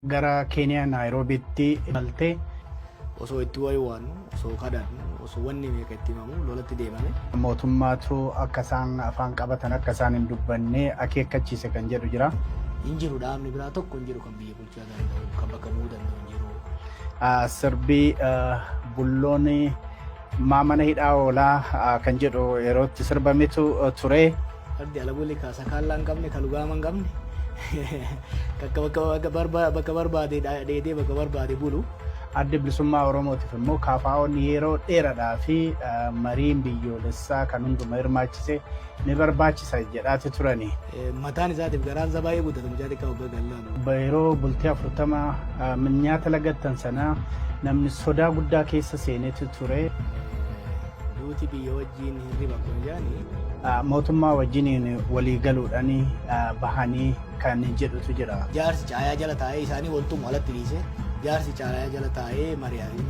Gara Keeniyaa Naayiroobiitti imaltee. Osoo itti waywaannu, osoo kadhannu, osoo wanni meeqa itti himamu lolatti deemame. Mootummaatu akka isaan afaan qabatan, akka isaan hin dubbanne akeekkachiise kan jedhu jira. Hin jiru, dhaabni biraa tokko hin jiru kan biyya bulchaa danda'u, kan bakka bu'uu danda'u hin jiru. Sirbi bulloon maa mana hidhaa oolaa kan jedhu yeroo itti sirbametu ture. Fardi ala bule ka sakaallaa hin qabne, ka lugaama hin qabne, ka bakka barbaade dheedee bakka barbaade bulu. Addi Bilisummaa Oromootiif immoo KFO'n yeroo dheeradhaa fi mariin biyyoolessaa kan hunduma hirmaachise ni barbaachisa jedhaati turani. Mataan isaatiif garaan isaa baay'ee guddata mucaa xiqqaa waggaa gallaalu. Yeroo bultii 40 nyaata lagattan sana namni sodaa guddaa keessa seenetu ture. Duuti biyya wajjin hirriba akkuma jedhani. Mootummaa wajjiniin walii galuudhaan bahanii kan jedhutu jira. Jaarsi caayaa jala taa'ee isaanii waltumu alatti dhiisee jaarsi caayaa jala taa'ee mari'atu.